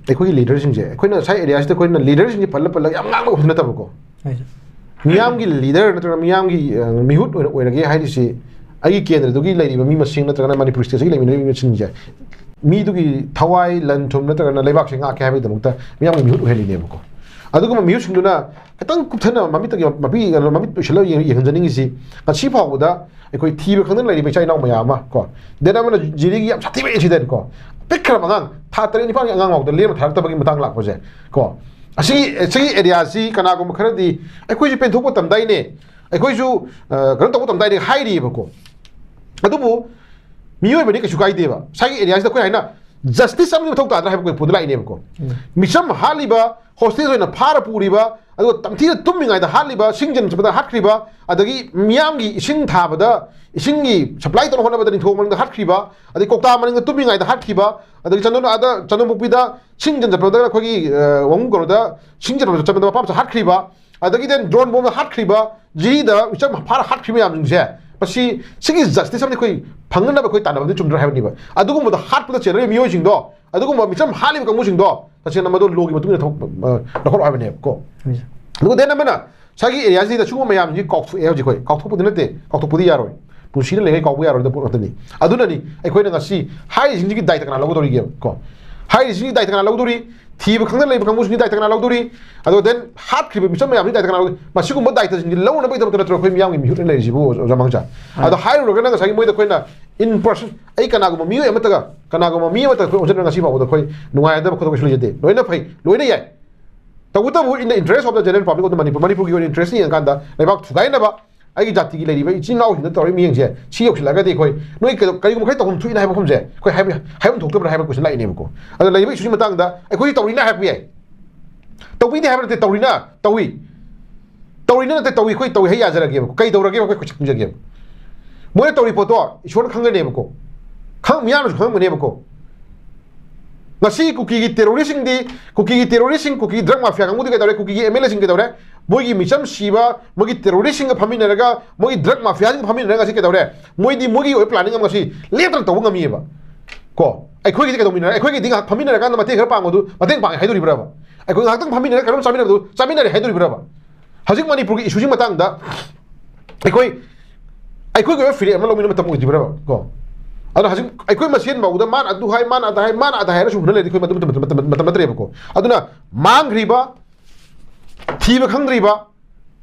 ꯑꯩꯈꯣꯏꯒꯤ ꯂꯤꯗꯔꯁꯤꯡꯁꯦ, ꯑꯩꯈꯣꯏꯅ ꯁꯥꯏ ꯑꯦꯔꯤꯌꯥꯁꯤꯗ ꯑꯩꯈꯣꯏꯅ ꯂꯤꯗꯔꯁꯤꯡꯁꯦ ꯄꯜꯂ ꯄꯜꯂꯒ ꯌꯥꯝ ꯉꯥꯡꯕ ꯎꯕ ꯅꯠꯇꯕꯀꯣ꯫ ꯍꯣꯏ ꯁꯥꯔ꯫ ꯃꯤꯌꯥꯝꯒꯤ ꯂꯤꯗꯔ ꯅꯠꯇ꯭ꯔꯒ ꯃꯤꯌꯥꯝꯒꯤ, ꯑ, ꯃꯤꯍꯨꯠ ꯑꯣꯏꯅ ꯑꯣꯏꯔꯒꯦ ꯍꯥꯏꯔꯤꯁꯤ ꯑꯩꯒꯤ ꯀꯦꯟꯗ꯭ꯔꯗꯨꯒꯤ ꯂꯩꯔꯤꯕ ꯃꯤ ꯃꯁꯤꯡ ꯅꯠꯇ꯭ꯔꯒꯅ ꯃꯅꯤꯄꯨꯔ ꯁ꯭ꯇꯦꯠꯁꯤꯒꯤ ꯂꯩꯃꯤꯟꯅꯔꯤꯕ ꯃꯤ ꯃꯁꯤꯡꯁꯦ, ꯃꯤꯗꯨꯒꯤ ꯊꯋꯥꯏ ꯂꯟ ꯊꯨꯝ ꯅꯠꯇ꯭ꯔꯒꯅ ꯂꯩꯕꯥꯛꯁꯦ ꯉꯥꯛꯀꯦ ꯍꯥꯏꯕꯒꯤꯗꯃꯛꯇ ꯃꯤꯌꯥꯝꯒꯤ ꯃꯤꯍꯨꯠ ꯑꯣꯏꯍꯜꯂꯤꯅꯦꯕꯀꯣ꯫ ꯑꯗꯨꯒꯨꯝꯕ ꯃꯤꯍꯨꯠꯁꯤꯡꯗꯨꯅ ꯈꯤꯇꯪ ꯀꯨꯞꯊꯅ ꯃꯃꯤꯠꯇꯒꯤ ꯃꯄꯤ-, ꯃꯃꯤꯠ ꯎꯏꯁꯤꯜꯂꯒ ꯌꯦꯡ-, ꯌꯦꯡꯍꯟꯖꯅꯤꯡꯉꯤꯁꯤ, ꯉꯁꯤ ꯐꯥꯎꯕꯗ ꯑꯩꯈꯣꯏ ꯊꯤꯕ ꯈꯪꯗꯅ ꯂꯩꯔꯤꯕ ꯏꯆꯥ ꯏꯅꯥꯎ ꯃꯌꯥꯝ ꯑꯃ ꯀꯣ, ꯗꯦꯠ ꯑꯃꯅ ꯖꯤꯔꯤꯒꯤ ꯌꯥꯝ ꯁꯥꯊꯤꯕ ꯑꯦꯛꯁꯤꯗꯦꯟ ꯀꯣ, ꯄꯤꯛꯈ꯭ꯔꯕ ꯑꯉꯥꯡ, ꯊꯥ ꯇꯔꯦꯠ ꯅꯤꯄꯥꯟꯒꯤ ꯑꯉꯥꯡ ꯐꯥꯎꯗ ꯂꯦꯝꯅ ꯊꯥꯔꯛꯇꯕꯒꯤ ꯃꯇꯥꯡ ꯂꯥꯛꯄꯁꯦ ꯀꯣ, ꯑꯁꯤꯒꯤ, ꯑꯁꯤꯒꯤ ꯑꯦꯔꯤꯌꯥꯁꯤ ꯀꯅꯥꯒꯨꯝꯕ ꯈꯔꯗꯤ "ꯑꯩꯈꯣꯏꯁꯨ ꯄꯦꯟꯊꯣꯛꯄ ꯇꯝꯗꯥꯏꯅꯦ, ꯑꯩꯈꯣꯏꯁꯨ, ꯑ, ꯀꯩꯅꯣ ꯇꯧꯕ ꯇꯝꯗꯥꯏꯅꯦ" ꯍꯥꯏꯔꯤꯑꯕꯀꯣ꯫ ꯑꯗꯨꯕꯨ ꯃꯤꯑꯣꯏꯕꯅꯤ ꯀꯩꯁꯨ ꯀꯥꯏꯗꯦꯕ꯫ ꯉꯁꯥꯏꯒꯤ ꯑꯦꯔꯤꯌꯥꯁꯤꯗ ꯑꯩꯈꯣꯏ ꯍꯥꯏꯅ ꯖꯁꯇꯤꯁ ꯑꯃꯒꯤ ꯃꯊꯧ ꯇꯥꯗ꯭ꯔꯥ ꯍꯥꯏꯕ ꯑꯩꯈꯣꯏ ꯄꯣꯠꯇ ꯂꯥꯛꯏꯅꯦꯕꯀꯣ꯫ ꯎꯝ꯫ ꯃꯤꯆꯝ ꯍꯥꯠꯂꯤꯕ, ꯍꯣꯁꯇꯦꯖ ꯑꯣꯏꯅ ꯐꯥꯔ ꯄꯨꯔꯤꯕ, ꯑꯗꯨꯒ ꯇꯝꯊꯤꯅ ꯇꯨꯝꯃꯤꯉꯩꯗ ꯍꯥꯠꯂꯤꯕ, ꯁꯤꯡ ꯆꯟꯕꯗ ꯍꯥꯠꯈ꯭ꯔꯤꯕ, ꯑꯗꯒꯤ ꯃꯤꯌꯥꯝꯒꯤ ꯏꯁꯤꯡ ꯊꯥꯕꯗ, ꯏꯁꯤꯡꯒꯤ ꯁꯄ꯭ꯂꯥꯏ ꯇꯧꯅꯕ ꯍꯣꯠꯅꯕꯗ ꯅꯤꯡꯊꯧ ꯃꯅꯤꯡꯗ ꯍꯥꯠꯈ꯭ꯔꯤꯕ, ꯑꯗꯩ ꯀꯧꯇꯥ ꯃꯅꯤꯡꯗ ꯇꯨꯝꯃꯤꯉꯩꯗ ꯍꯥꯠꯈꯤꯕ, ꯑꯗꯒꯤ ꯆꯟꯗꯣꯟ ꯑꯥꯗ ꯆꯟꯗꯣꯟꯄꯣꯛꯄꯤꯗ ꯁꯤꯡ ꯆꯟ ꯆꯠꯄꯗ ꯑꯩꯈꯣꯏꯒꯤ ꯋꯥꯉꯨ ꯀꯩꯅꯣꯗ ꯁꯤꯡ ꯆꯟꯕꯗ ꯆꯠꯄꯗ ꯃꯄꯥ ꯃꯆꯥ ꯍꯥꯠꯈ꯭ꯔꯤꯕ, ꯑꯗꯒꯤ ꯗꯦꯟ ꯗ꯭ꯔꯣꯟ ꯕꯣꯝꯅ ꯍꯥꯠꯈ꯭ꯔꯤꯕ, ꯖꯤꯔꯤꯗ ꯏꯆꯝ ꯐꯥꯔ ꯍꯥꯠꯈ꯭ꯔꯤꯕ ꯃꯌꯥꯝꯁꯤꯡꯁꯦ, ꯃꯁꯤ, ꯁꯤꯒꯤ ꯖꯁꯇꯤꯁ ꯑꯃꯗꯤ ꯑꯩꯈꯣꯏ ꯐꯪꯅꯅꯕ ꯑꯩꯈꯣꯏ ꯇꯥꯟꯅꯕꯗꯤ ꯆꯨꯝꯗ꯭ꯔꯣ ꯍꯥꯏꯕꯅꯦꯕ꯫ ꯑꯗꯨꯒꯨꯝꯕꯗ ꯍꯥꯠꯄꯗ ꯆꯦꯟꯅꯔꯤꯕ ꯃꯤꯑꯣꯏꯁꯤꯡꯗꯣ, ꯑꯗꯨꯒꯨꯝꯕ ꯃꯤꯆꯝ ꯍꯥꯠꯂꯤꯕ ꯀꯥꯡꯕꯨꯁꯤꯡꯗꯣ ꯇꯁꯦꯡꯅ ꯃꯗꯨ ꯂꯣꯒꯤ ꯃꯇꯨꯡ ꯏꯟꯅ ꯊꯕꯛ, ꯑ, ꯂꯧꯈꯠꯂꯣ ꯍꯥꯏꯕꯅꯦꯕꯀꯣ꯫ ꯑꯗꯨꯒ ꯗꯦꯟ ꯑꯃꯅ ꯉꯁꯥꯏꯒꯤ ꯑꯦꯔꯤꯌꯥꯁꯤꯗ ꯁꯤꯒꯨꯝꯕ ꯃꯌꯥꯝꯁꯤ ꯀꯥꯎꯊꯣꯛꯑꯦ ꯍꯧꯖꯤꯛ ꯑꯩꯈꯣꯏ꯫ ꯀꯥꯎꯊꯣꯛꯄꯗꯤ ꯅꯠꯇꯦ, ꯀꯥꯎꯊꯣꯛꯄꯗꯤ ꯌꯥꯔꯣꯏ꯫ ꯄꯨꯟꯁꯤꯗ ꯂꯩꯔꯤꯉꯩ ꯀꯥꯎꯕ ꯌꯥꯔꯣꯏꯗꯕ ꯄꯣꯠ ꯉꯥꯛꯇꯅꯤ꯫ ꯑꯗꯨꯅꯅꯤ ꯑꯩꯈꯣꯏꯅ ꯉꯁꯤ ꯍꯥꯏꯔꯤꯁꯤꯡꯁꯤꯒꯤ ꯗꯥꯏꯇ ꯀꯅꯥ ꯂꯧꯒꯗꯧꯔꯤꯒꯦꯕ ꯀꯣ? ꯍꯥꯏꯔꯤꯁꯤꯡꯒꯤ ꯗꯥꯏꯇ ꯀꯅꯥ ꯂꯧꯗꯧꯔꯤ? ꯊꯤꯕ ꯈꯪꯗꯅ ꯂꯩꯕ ꯀꯥꯡꯕꯨꯁꯤꯡꯒꯤ ꯗꯥꯏꯇ ꯀꯅꯥ ꯂꯧꯗꯧꯔꯤ? ꯑꯗꯣ ꯗꯦꯟ ꯍꯥꯠꯈ꯭ꯔꯤꯕ ꯃꯤꯆꯝ ꯃꯌꯥꯝꯁꯤꯒꯤ ꯗꯥꯏꯇ ꯀꯅꯥ ꯂꯧꯗꯧꯔꯤ? ꯃꯁꯤꯒꯨꯝꯕ ꯗꯥꯏꯇꯁꯤꯡꯁꯤ ꯂꯧꯅꯕꯒꯤꯗꯃꯛꯇ ꯅꯠꯇ꯭ꯔꯣ ꯑꯩꯈꯣꯏ ꯃꯤꯌꯥꯝꯒꯤ ꯃꯤꯍꯨꯠ ꯑꯣꯏꯅ ꯂꯩꯔꯤꯁꯤꯕꯨ, ꯑꯣꯖꯥ ꯃꯉꯥꯡꯆꯥ? ꯑꯗꯣ ꯍꯥꯏꯔꯨꯔꯒꯅ ꯉꯁꯥꯏꯒꯤ ꯃꯣꯏꯗ ꯑꯩꯈꯣꯏꯅ in person, ꯑꯩ ꯀꯅꯥꯒꯨꯝꯕ ꯃꯤꯑꯣꯏ ꯑꯃꯠꯇꯒ, ꯀꯅꯥꯒꯨꯝꯕ ꯃꯤ ꯑꯃꯠꯇ ꯑꯩꯈꯣꯏ ꯑꯣꯟꯁꯤꯟꯅ ꯉꯁꯤ ꯐꯥꯎꯕꯗ ꯑꯩꯈꯣꯏ ꯅꯨꯡꯉꯥꯏꯅꯗꯕ ꯈꯣꯠꯇꯕ ꯀꯩꯁꯨ ꯂꯩꯖꯗꯦ꯫ ꯂꯣꯏꯅ ꯐꯩ, ꯂꯣꯏꯅ ꯌꯥꯏ꯫ ꯇꯧꯕꯇꯕꯨ, in the interest of the general public of the Manipur, ꯃꯅꯤꯄꯨꯔꯒꯤ ꯑꯣꯏꯅ ꯏꯟꯇꯔꯦꯁ ꯌꯦꯡꯉꯀꯥꯟꯗ, ꯂꯩꯕꯥꯛ ꯊꯨꯒꯥꯏꯅꯕ, ꯑꯩꯒꯤ ꯖꯥꯇꯤꯒꯤ ꯂꯩꯔꯤꯕ ꯏꯆꯤꯟ ꯏꯅꯥꯎꯁꯤꯡꯗ ꯇꯧꯔꯤꯕ ꯃꯤꯌꯦꯡꯁꯦ, ꯁꯤ ꯌꯧꯁꯤꯜꯂꯛꯑꯒꯗꯤ ꯑꯩꯈꯣꯏ ꯅꯣꯏ ꯀꯩꯗꯧ-, ꯀꯔꯤꯒꯨꯝꯕ ꯈꯔ ꯇꯧꯐꯝ ꯊꯣꯛꯏꯅ ꯍꯥꯏꯕ ꯃꯐꯝꯁꯦ ꯑꯩꯈꯣꯏ ꯍꯥꯏꯕ, ꯍꯥꯏꯐꯝ ꯊꯣꯛꯇꯕ꯭ꯔꯥ ꯍꯥꯏꯕ ꯀꯣꯏꯁꯟ ꯂꯥꯛꯏꯅꯦꯕꯀꯣ꯫ ꯑꯗꯣ ꯂꯩꯔꯤꯕ ꯏꯁꯨꯁꯤ ꯃꯇꯥꯡꯗ ꯑꯩꯈꯣꯏꯁꯨ ꯇꯧꯔꯤꯅ ꯍꯥꯏꯔꯛꯄ ꯌꯥꯏ꯫ ꯇꯧꯕꯤꯗꯦ ꯍꯥꯏꯕ ꯅꯠꯇꯦ, ꯇꯧꯔꯤꯅ, ꯇꯧꯏ꯫ ꯇꯧꯔꯤꯅ ꯅꯠꯇꯦ, ꯇꯧꯏ, ꯑꯩꯈꯣꯏ ꯇꯧꯏ ꯍꯥꯏ ꯌꯥꯖꯔꯒꯦꯕ꯫ ꯀꯩ ꯇꯧꯔꯒꯦꯕ ꯑꯩꯈꯣꯏ ꯈꯪꯖꯒꯦꯕ꯫ ꯃꯣꯏꯅ ꯇꯧꯔꯤ ꯄꯣꯠꯇꯣ ꯏꯁꯣꯔꯅ ꯈꯪꯒꯅꯦꯕꯀꯣ꯫ ꯈꯪ-, ꯃꯤꯌꯥꯝꯅꯁꯨ ꯈꯪꯉꯝꯒꯅꯦꯕꯀꯣ꯫ ꯉꯁꯤ ꯀꯨꯀꯤꯒꯤ ꯇꯦꯔꯣꯔꯤꯁꯁꯤꯡꯗꯤ, ꯀꯨꯀꯤꯒꯤ ꯇꯦꯔꯣꯔꯤꯁꯁꯤꯡ, ꯀꯨꯀꯤ ꯗ꯭ꯔꯒ ꯃꯥꯐꯤꯌꯥ ꯀꯥꯡꯕꯨꯗꯤ ꯀꯩꯗꯧꯔꯦ? ꯀꯨꯀꯤꯒꯤ ꯑꯦꯝ ꯑꯦꯜ ꯑꯦꯁꯤꯡ ꯀꯩꯗꯧꯔꯦ? ꯃꯣꯏꯒꯤ ꯃꯤꯆꯝ ꯁꯤꯕ, ꯃꯣꯏꯒꯤ ꯇꯦꯔꯣꯔꯤꯁꯁꯤꯡꯒ ꯐꯝꯃꯤꯟꯅꯔꯒ, ꯃꯣꯏꯒꯤ ꯗ꯭ꯔꯒ ꯃꯥꯐꯤꯌꯥꯁꯤꯡꯒ ꯐꯝꯃꯤꯟꯅꯔꯒ ꯉꯁꯤ ꯀꯩꯗꯧꯔꯦ? ꯃꯣꯏꯗꯤ ꯃꯣꯏꯒꯤ ꯑꯣꯏꯕ ꯄ꯭ꯂꯥꯅꯤꯡ ꯑꯃ ꯉꯁꯤ ꯂꯦꯞꯇꯅ ꯇꯧꯕ ꯉꯝꯃꯤꯑꯕ꯫ ꯀꯣ? ꯑꯩꯈꯣꯏꯒꯤꯗꯤ ꯀꯩꯗꯧꯃꯤꯟꯅꯔꯦ? ꯑꯩꯈꯣꯏꯒꯤꯗꯤ ꯉꯥꯏꯍꯥꯛ ꯐꯝꯃꯤꯟꯅꯔꯀꯥꯟꯗ ꯃꯇꯦꯡ ꯈꯔ ꯄꯥꯡꯕꯗꯨ ꯃꯇꯦꯡ ꯄꯥꯡꯉꯦ ꯍꯥꯏꯗꯣꯔꯤꯕ꯭ꯔꯕ? ꯑꯩꯈꯣꯏ ꯉꯥꯏꯍꯥꯛꯇꯪ ꯐꯝꯃꯤꯟꯅꯔꯒ ꯀꯩꯅꯣꯝ ꯆꯥꯃꯤꯟꯅꯕꯗꯨ ꯆꯥꯃꯤꯟꯅꯔꯦ ꯍꯥꯏꯗꯣꯔꯤꯕ꯭ꯔꯕ? ꯍꯧꯖꯤꯛ ꯃꯅꯤꯄꯨꯔꯒꯤ ꯏꯁꯨꯁꯤ ꯃꯇꯥꯡꯗ ꯑꯩꯈꯣꯏ, ꯑꯩꯈꯣꯏꯒꯤ ꯑꯣꯏꯕ ꯐꯤꯔꯦꯞ ꯑꯃ ꯂꯧꯃꯤꯟꯅꯕ ꯃꯇꯝ ꯑꯣꯏꯗ꯭ꯔꯤꯕ꯭ꯔꯕ? ꯀꯣ? ꯑꯗꯣ ꯍꯧꯖꯤꯛ ꯑꯩꯈꯣꯏ ꯃꯁꯦꯟ ꯐꯥꯎꯗ ꯃꯥꯅ ꯑꯗꯨ ꯍꯥꯏ, ꯃꯥꯅ ꯑꯗꯥ ꯍꯥꯏ, ꯃꯥꯅ ꯑꯗꯥ ꯍꯥꯏꯔ ꯁꯨꯝ ꯍꯨꯟꯅ ꯂꯩꯔꯗꯤ ꯑꯩꯈꯣꯏ ꯃꯇꯝ, ꯃꯇꯝ, ꯃꯇꯝ, ꯃꯇꯝ ꯅꯠꯇ꯭ꯔꯦꯕꯀꯣ꯫ ꯑꯗꯨꯅ ꯃꯥꯡꯈ꯭ꯔꯤꯕ, ꯊꯤꯕ ꯈꯪꯗ꯭ꯔꯤꯕ,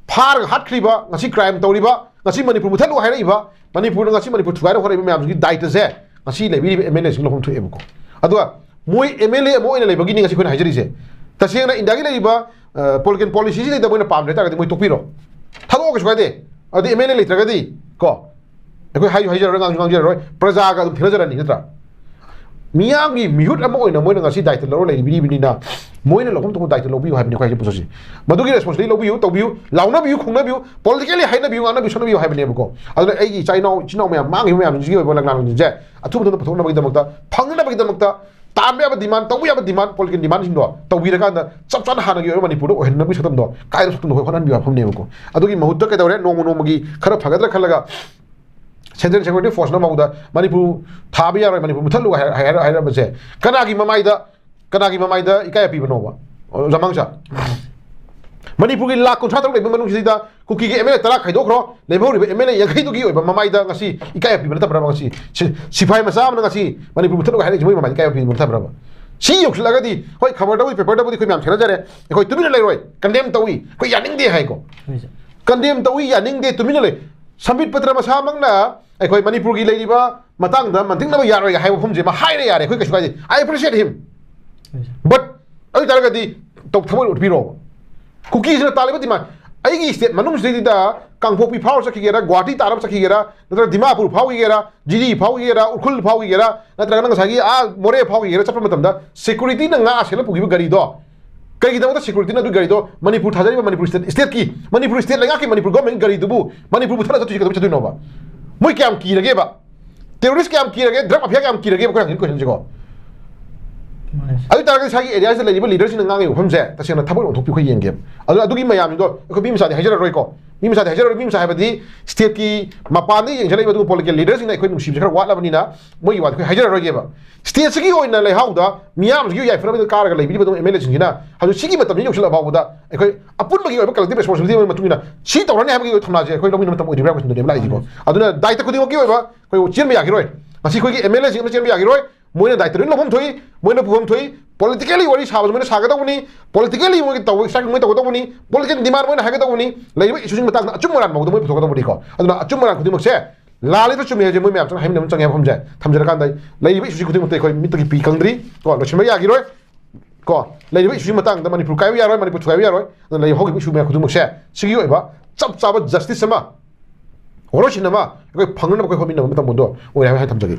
ꯐꯥꯔꯒ ꯍꯥꯠꯈ꯭ꯔꯤꯕ, ꯉꯁꯤ ꯀ꯭ꯔꯥꯏꯝ ꯇꯧꯔꯤꯕ, ꯉꯁꯤ ꯃꯅꯤꯄꯨꯔ ꯃꯨꯊꯠꯂꯨ ꯍꯥꯏꯔꯛꯏꯕ, ꯃꯅꯤꯄꯨꯔꯗ ꯉꯁꯤ ꯃꯅꯤꯄꯨꯔ ꯊꯨꯒꯥꯏꯔ ꯍꯣꯠꯅꯔꯤꯕ ꯃꯌꯥꯝꯁꯤꯒꯤ ꯗꯥꯏꯇꯁꯦ ꯉꯁꯤ ꯂꯩꯕꯤꯔꯤꯕ ꯑꯦꯝ ꯑꯦꯜ ꯑꯦꯁꯤꯡ ꯂꯧꯐꯝ ꯊꯣꯛꯑꯦꯕꯀꯣ꯫ ꯑꯗꯨꯒ ꯃꯣꯏ ꯑꯦꯝ ꯑꯦꯜ ꯑꯦ ꯑꯃ ꯑꯣꯏꯅ ꯂꯩꯕꯒꯤꯅꯤ ꯉꯁꯤ ꯑꯩꯈꯣꯏꯅ ꯍꯥꯏꯖꯔꯤꯁꯦ꯫ ꯇꯁꯦꯡꯅ ꯏꯟꯗꯤꯌꯥꯒꯤ ꯂꯩꯔꯤꯕ, ꯑ, ꯄꯣꯂꯤꯇꯤꯀꯦꯜ ꯄꯣꯂꯤꯁꯤꯁꯤꯗꯩꯗ ꯃꯣꯏꯅ ꯄꯥꯝꯗ꯭ꯔꯦ ꯍꯥꯏꯇꯥꯔꯒꯗꯤ ꯃꯣꯏ ꯇꯣꯛꯄꯤꯔꯣ, ꯊꯥꯗꯣꯛꯑꯣ, ꯀꯩꯁꯨ ꯀꯥꯏꯗꯦ꯫ ꯑꯗꯨꯗꯤ ꯑꯦꯝ ꯑꯦꯜ ꯑꯦ ꯂꯩꯇ꯭ꯔꯒꯗꯤ ꯀꯣ, ꯑꯩꯈꯣꯏ ꯍꯥꯏꯁꯨ ꯍꯥꯏꯖꯔꯔꯣꯏ, ꯉꯥꯡꯁꯨ ꯉꯥꯡꯖꯔꯔꯣꯏ, ꯄ꯭ꯔꯖꯥꯒ ꯑꯗꯨꯝ ꯊꯦꯡꯅꯖꯔꯅꯤ, ꯅꯠꯇ꯭ꯔꯥ? ꯃꯤꯌꯥꯝꯒꯤ ꯃꯤꯍꯨꯠ ꯑꯃ ꯑꯣꯏꯅ ꯃꯣꯏꯅ ꯉꯁꯤ ꯗꯥꯏꯇ ꯂꯧꯔ ꯂꯩꯕꯤꯔꯤꯕꯅꯤꯅ, ꯃꯣꯏꯅ ꯂꯧꯐꯝ ꯊꯣꯛꯄ ꯗꯥꯏꯇ ꯂꯧꯕꯤꯌꯨ ꯍꯥꯏꯕꯅꯤ ꯑꯩꯈꯣꯏ ꯍꯧꯖꯤꯛ ꯄꯨꯟꯁꯤꯁꯤ꯫ ꯃꯗꯨꯒꯤ ꯔꯦꯁꯄꯣꯟꯁꯤꯕꯤꯂꯤꯇꯤ ꯂꯧꯕꯤꯌꯨ, ꯇꯧꯕꯤꯌꯨ, ꯂꯥꯎꯅꯕꯤꯌꯨ, ꯈꯣꯡꯅꯕꯤꯌꯨ, ꯄꯣꯂꯤꯇꯤꯀꯦꯜꯂꯤ ꯍꯥꯏꯅꯕꯤꯌꯨ, ꯉꯥꯡꯅꯕꯤꯌꯨ, ꯁꯛꯅꯕꯤꯌꯨ ꯍꯥꯏꯕꯅꯦꯕꯀꯣ꯫ ꯑꯗꯨꯅ ꯑꯩꯒꯤ ꯏꯆꯥ ꯏꯅꯥꯎ, ꯏꯆꯤꯟ ꯏꯅꯥꯎ ꯃꯌꯥꯝ, ꯃꯥꯡꯈꯤꯕ ꯃꯌꯥꯝꯁꯤꯒꯤ ꯑꯣꯏꯕ ꯂꯪꯂꯥꯟꯁꯤꯡꯁꯦ ꯑꯊꯨꯕꯗ ꯄꯨꯊꯣꯛꯅꯕꯒꯤꯗꯃꯛꯇ, ꯐꯪꯅꯕꯒꯤꯗꯃꯛꯇ, ꯇꯥꯟꯕ ꯌꯥꯕ ꯗꯤꯃꯥꯟ, ꯇꯧꯕ ꯌꯥꯕ ꯗꯤꯃꯥꯟ, ꯄꯣꯂꯤꯇꯤꯀꯦꯜ ꯗꯤꯃꯥꯟꯁꯤꯡꯗꯣ ꯇꯧꯕꯤꯔꯀꯥꯟꯗ ꯆꯞ ꯆꯥꯅ ꯍꯥꯟꯅꯒꯤ ꯑꯣꯏꯕ ꯃꯅꯤꯄꯨꯔꯗ ꯑꯣꯏꯍꯟꯅꯕꯒꯤ ꯁꯛꯇꯝꯗꯣ ꯀꯥꯏꯗ ꯁꯛꯇꯝꯗꯣ ꯑꯩꯈꯣꯏ ꯍꯣꯠꯅꯍꯟꯕꯤꯌꯨ ꯍꯥꯏꯕ ꯐꯝꯅꯦꯕꯀꯣ꯫ ꯑꯗꯨꯒꯤ ꯃꯍꯨꯠꯇ ꯀꯩꯗꯧꯔꯦ, ꯅꯣꯡꯃ ꯅꯣꯡꯃꯒꯤ ꯈꯔ ꯐꯒꯗ꯭ꯔꯥ ꯈꯜꯂꯒ ꯁꯦꯟꯇ꯭ꯔꯦꯜ ꯁꯦꯀ꯭ꯌꯨꯔꯤꯇꯤ ꯐꯣꯔꯁꯅ ꯃꯍꯨꯠꯇ ꯃꯅꯤꯄꯨꯔ ꯊꯥꯕ ꯌꯥꯔꯣꯏ, ꯃꯅꯤꯄꯨꯔ ꯃꯨꯠꯊꯠꯂꯨ ꯍꯥꯏ-, ꯍꯥꯏ-, ꯍꯥꯏꯔꯕꯁꯦ ꯀꯅꯥꯒꯤ ꯃꯃꯥꯏꯗ, ꯀꯅꯥꯒꯤ ꯃꯃꯥꯏꯗ ꯏꯀꯥꯏ ꯄꯤꯕꯅꯣꯕ? ꯑꯣꯖꯥ ꯃꯥꯡꯁꯥ, ꯃꯅꯤꯄꯨꯔꯒꯤ ꯂꯥꯛ ꯀꯨꯟꯊ꯭ꯔꯥ ꯇꯔꯨꯛ ꯂꯩꯕ ꯃꯅꯨꯡꯁꯤꯗ ꯀꯨꯀꯤꯒꯤ ꯑꯦꯝ ꯑꯦꯜ ꯑꯦ ꯇꯔꯥ ꯈꯥꯏꯗꯣꯛꯈ꯭ꯔꯣ, ꯂꯦꯝꯍꯧꯔꯤꯕ ꯑꯦꯝ ꯑꯦꯜ ꯑꯦ ꯌꯥꯡꯈꯩꯗꯨꯒꯤ ꯑꯣꯏꯕ ꯃꯃꯥꯏꯗ ꯉꯁꯤ ꯏꯀꯥꯏ ꯄꯤꯕ ꯅꯠꯇꯕ꯭ꯔꯕ? ꯉꯁꯤ ꯁꯤ-, ꯁꯤꯐꯥꯏ ꯃꯆꯥ ꯑꯃꯅ ꯉꯁꯤ ꯃꯅꯤꯄꯨꯔ ꯃꯨꯠꯊꯠꯂꯨ ꯍꯥꯏꯔꯛꯏꯁꯦ ꯃꯣꯏ ꯃꯃꯥꯏꯗ ꯏꯀꯥꯏ ꯄꯤꯕ ꯅꯠꯇꯕ꯭ꯔꯕ? ꯁꯤ ꯌꯧꯁꯤꯜꯂꯒꯗꯤ ꯍꯣꯏ, ꯈꯕꯔꯗꯕꯨꯗꯤ, ꯄꯦꯄꯔꯗꯕꯨꯗꯤ ꯑꯩꯈꯣꯏ ꯃꯌꯥꯝ ꯊꯦꯡꯅꯖꯔꯦ, ꯑꯩꯈꯣꯏ ꯇꯨꯃꯤꯟꯅ ꯂꯩꯔꯣꯏ, ꯀꯟꯗꯦꯝ ꯇꯧꯏ, ꯑꯩꯈꯣꯏ ꯌꯥꯅꯤꯡꯗꯦ ꯍꯥꯏꯀꯣ꯫ ꯍꯣꯏ ꯁꯥꯔ꯫ ꯀꯟꯗꯦꯝ ꯇꯧꯏ, ꯌꯥꯅꯤꯡꯗꯦ, ꯇꯨꯃꯤꯟꯅ ꯂꯩ꯫ ꯁꯝꯕꯤꯠ ꯄꯇ꯭ꯔ ꯃꯁꯥꯃꯛꯅ ꯑꯩꯈꯣꯏ ꯃꯅꯤꯄꯨꯔꯒꯤ ꯂꯩꯔꯤꯕ ꯃꯇꯥꯡꯗ ꯃꯟꯇꯤꯛꯅꯕ ꯌꯥꯔꯣꯏ ꯍꯥꯏꯕ ꯋꯥꯐꯝꯁꯦ ꯑꯃ ꯍꯥꯏꯔꯦ ꯌꯥꯔꯦ, ꯑꯩꯈꯣꯏ ꯀꯩꯁꯨ ꯀꯥꯏꯗꯦ, I appreciate him꯫ ꯍꯣꯏ ꯁꯥꯔ꯫ But ꯑꯗꯨ ꯑꯣꯏ ꯇꯥꯔꯒꯗꯤ ꯇꯧ-, ꯊꯃꯣꯏ ꯎꯠꯄꯤꯔꯣꯕ꯫ ꯀꯨꯀꯤꯁꯤꯅ ꯇꯥꯜꯂꯤꯕ ꯗꯤꯃꯥꯟ, ꯑꯩꯒꯤ ꯁ꯭ꯇꯦꯠ ꯃꯅꯨꯡꯁꯤꯗꯩꯗ ꯀꯥꯡꯄꯣꯛꯄꯤ ꯐꯥꯎꯔ ꯆꯠꯈꯤꯒꯦꯔꯥ, ꯒꯨꯋꯥꯍꯥꯇꯤ ꯇꯥꯔꯕ ꯆꯠꯈꯤꯒꯦꯔꯥ, ꯅꯠꯇ꯭ꯔꯒ ꯗꯤꯃꯥꯄꯨꯔ ꯐꯥꯎꯈꯤꯒꯦꯔꯥ, ꯖꯤꯔꯤ ꯐꯥꯎꯈꯤꯒꯦꯔꯥ, ꯎꯈ꯭ꯔꯨꯜ ꯐꯥꯎꯈꯤꯒꯦꯔꯥ, ꯅꯠꯇ꯭ꯔꯒꯅ ꯉꯁꯥꯏꯒꯤ ꯑꯥ ꯃꯣꯔꯦ ꯐꯥꯎꯈꯤꯒꯦꯔꯥ, ꯆꯠꯄ ꯃꯇꯝꯗ ꯁꯦꯀ꯭ꯌꯨꯔꯤꯇꯤꯅ ꯉꯥ ꯁꯦꯜꯂ ꯄꯨꯈꯤꯕ ꯒꯥꯔꯤꯗꯣ, ꯀꯩꯒꯤꯗꯃꯛꯇ ꯁꯦꯀ꯭ꯌꯨꯔꯤꯇꯤꯅ ꯑꯗꯨ ꯒꯥꯔꯤꯗꯣ ꯃꯅꯤꯄꯨꯔ ꯊꯥꯖꯔꯤꯕ ꯃꯅꯤꯄꯨꯔ ꯁ꯭ꯇꯦꯠ, ꯁ꯭ꯇꯦꯠꯀꯤ, ꯃꯅꯤꯄꯨꯔ ꯁ꯭ꯇꯦꯠ ꯂꯩꯉꯥꯛꯀꯤ ꯃꯅꯤꯄꯨꯔ ꯒꯣꯔꯃꯦꯟ ꯒꯥꯔꯤꯗꯨꯕꯨ ꯃꯅꯤꯄꯨꯔ ꯃꯨꯠꯊꯠꯂ ꯆꯠꯇꯣꯏꯁꯤ ꯀꯩꯗꯧꯕꯩ ꯆꯠꯇꯣꯏꯅꯣꯕ? ꯃꯣꯏ ꯀꯌꯥꯝ ꯀꯤꯔꯒꯦꯕ? ꯇꯦꯔꯣꯔꯤꯁ ꯀꯌꯥꯝ ꯀꯤꯔꯒꯦ, ꯗ꯭ꯔꯒ ꯃꯥꯐꯤꯌꯥ ꯀꯌꯥꯝ ꯀꯤꯔꯒꯦꯕ? ꯑꯩꯈꯣꯏ ꯍꯪꯉꯤ ꯀꯣꯏꯁꯟꯁꯤꯀꯣ꯫ ꯃꯥꯅꯦ꯫ ꯑꯗꯨ ꯑꯣꯏ ꯇꯥꯔꯒꯗꯤ ꯏꯁꯥꯒꯤ ꯑꯦꯔꯤꯌꯥꯁꯤꯗ ꯂꯩꯔꯤꯕ ꯂꯤꯗꯔꯁꯤꯡꯅ ꯉꯥꯡꯉꯤꯕ ꯋꯥꯐꯝꯁꯦ ꯇꯁꯦꯡꯅ ꯊꯕꯛ ꯑꯣꯟꯊꯣꯛꯄꯤ ꯑꯩꯈꯣꯏ ꯌꯦꯡꯒꯦꯕ꯫ ꯑꯗꯨꯅ ꯑꯗꯨꯒꯤ ꯃꯌꯥꯝꯗꯣ ꯑꯩꯈꯣꯏ ꯃꯤ ꯃꯆꯥꯗꯤ ꯍꯥꯏꯖꯔꯔꯣꯏꯀꯣ꯫ ꯃꯤ ꯃꯆꯥꯗꯤ ꯍꯥꯏꯖꯔꯔꯣꯏ, ꯃꯤ ꯃꯆꯥ ꯍꯥꯏꯕꯗꯤ ꯁ꯭ꯇꯦꯠꯀꯤ ꯃꯄꯥꯟꯗ ꯌꯦꯡꯁꯤꯜꯂꯛꯏꯕ ꯑꯗꯨꯒ ꯄꯣꯂꯤꯇꯤꯀꯦꯜ ꯂꯤꯗꯔꯁꯤꯡꯅ ꯑꯩꯈꯣꯏ ꯅꯨꯡꯁꯤꯕꯁꯦ ꯈꯔ ꯋꯥꯠꯂꯕꯅꯤꯅ ꯃꯣꯏꯒꯤ ꯋꯥꯗꯤ ꯑꯩꯈꯣꯏ ꯍꯥꯏꯖꯔꯔꯣꯏꯒꯦꯕ꯫ ꯁ꯭ꯇꯦꯠꯁꯤꯒꯤ ꯑꯣꯏꯅ ꯂꯩꯍꯥꯎꯗ ꯃꯤꯌꯥꯝꯁꯤꯒꯤ ꯌꯥꯏꯐꯅꯕꯗ ꯀꯥꯔꯒ ꯂꯩꯕꯤꯔꯤꯕ ꯑꯗꯨꯝ ꯑꯦꯝ ꯑꯦꯜ ꯑꯦꯁꯤꯡꯁꯤꯅ ꯍꯧꯖꯤꯛ ꯁꯤꯒꯤ ꯃꯇꯝꯁꯤ ꯌꯧꯁꯤꯜꯂꯛꯑ ꯐꯥꯎꯕꯗ ꯑꯩꯈꯣꯏ ꯑꯄꯨꯟꯕꯒꯤ ꯑꯣꯏꯕ ꯀꯂꯦꯛꯇꯤꯚ ꯔꯦꯁꯄꯣꯟꯁꯤꯕꯤꯂꯤꯇꯤ ꯑꯃꯒꯤ ꯃꯇꯨꯡ ꯏꯟꯅ ꯁꯤ ꯇꯧꯔꯅꯤ ꯍꯥꯏꯕꯒꯤ ꯊꯧꯅꯥꯁꯦ ꯑꯩꯈꯣꯏ ꯂꯧꯃꯤꯟꯅꯕ ꯃꯇꯝ ꯑꯣꯏꯗ꯭ꯔꯤꯕ꯭ꯔꯥ ꯍꯥꯏꯕ ꯀꯣꯏꯁꯟꯗꯨꯅꯦꯕ ꯂꯥꯛꯏꯁꯤꯀꯣ꯫ ꯑꯗꯨꯅ ꯗꯥꯏꯇ ꯈꯨꯗꯤꯡꯃꯛꯀꯤ ꯑꯣꯏꯕ ꯑꯩꯈꯣꯏ ꯆꯦꯟꯕ ꯌꯥꯈꯤꯔꯣꯏ꯫ ꯉꯁꯤ ꯑꯩꯈꯣꯏꯒꯤ ꯑꯦꯝ ꯑꯦꯜ ꯑꯦꯁꯤꯡ ꯑꯃ ꯆꯦꯟꯕ ꯌꯥꯈꯤꯔꯣꯏ꯫ ꯃꯣꯏꯅ ꯗꯥꯏꯇ ꯂꯣꯏꯅ ꯂꯧꯐꯝ ꯊꯣꯛꯏ, ꯃꯣꯏꯅ ꯄꯨꯐꯝ ꯊꯣꯛꯏ꯫ ꯄꯣꯂꯤꯇꯤꯀꯦꯜꯂꯤ ꯋꯥꯔꯤ ꯁꯥꯕꯁꯨ ꯃꯣꯏꯅ ꯁꯥꯒꯗꯧꯕꯅꯤ, ꯄꯣꯂꯤꯇꯤꯀꯦꯜꯂꯤ ꯃꯣꯏꯒꯤ ꯇꯧꯕ ꯁ꯭ꯇ꯭ꯔꯥꯏꯛ ꯃꯣꯏꯅ ꯇꯧꯒꯗꯧꯕꯅꯤ, ꯄꯣꯂꯤꯇꯤꯀꯦꯜ ꯗꯤꯃꯥꯟ ꯃꯣꯏꯅ ꯍꯥꯏꯒꯗꯧꯕꯅꯤ, ꯂꯩꯔꯤꯕ ꯏꯁꯨꯁꯤꯡ ꯃꯇꯥꯡꯗ ꯑꯆꯨꯝ ꯑꯔꯥꯟ ꯃꯑꯣꯡꯗ ꯃꯣꯏ ꯄꯨꯊꯣꯛꯀꯗꯧꯕꯅꯤꯀꯣ꯫ ꯑꯗꯨꯅ ꯑꯆꯨꯝ ꯑꯔꯥꯟ ꯈꯨꯗꯤꯡꯃꯛꯁꯦ ꯂꯥꯜꯂꯤꯕ ꯆꯨꯝꯃꯤ ꯍꯥꯏꯁꯦ ꯃꯣꯏ ꯃꯌꯥꯝ ꯆꯪ ꯍꯥꯏꯃꯤꯟꯅꯕ ꯆꯪꯉꯦ ꯍꯥꯏꯕ ꯋꯥꯐꯝꯁꯦ ꯊꯝꯖꯔꯀꯥꯟꯗ ꯂꯩꯔꯤꯕ ꯏꯁꯨꯁꯤ ꯈꯨꯗꯤꯡꯃꯛꯇ ꯑꯩꯈꯣꯏ ꯃꯤꯠꯇꯒꯤ ꯄꯤ ꯀꯪꯗ꯭ꯔꯤ ꯀꯣ, ꯂꯣꯏꯁꯤꯟꯕ ꯌꯥꯈꯤꯔꯣꯏ ꯀꯣ꯫ ꯂꯩꯔꯤꯕ ꯏꯁꯨꯁꯤ ꯃꯇꯥꯡꯗ ꯃꯅꯤꯄꯨꯔ ꯀꯥꯏꯕ ꯌꯥꯔꯣꯏ, ꯃꯅꯤꯄꯨꯔ ꯊꯨꯒꯥꯏꯕ ꯌꯥꯔꯣꯏ꯫ ꯑꯗꯨꯅ ꯂꯩꯔꯤꯕ ꯍꯧꯈꯤꯕ ꯏꯁꯨ ꯃꯌꯥꯝ ꯈꯨꯗꯤꯡꯃꯛꯁꯦ ꯁꯤꯒꯤ ꯑꯣꯏꯕ ꯆꯞ ꯆꯥꯕ ꯖꯁꯇꯤꯁ ꯑꯃ, ꯋꯥꯔꯣꯏꯁꯤꯟ ꯑꯃ ꯑꯩꯈꯣꯏ ꯐꯪꯅꯅꯕ ꯑꯩꯈꯣꯏ ꯍꯣꯠꯃꯤꯟꯅꯕ ꯃꯇꯝ ꯑꯗꯣ ꯑꯣꯏꯔꯦ ꯍꯥꯏꯕ ꯍꯥꯏꯅ ꯊꯝꯖꯒꯦ꯫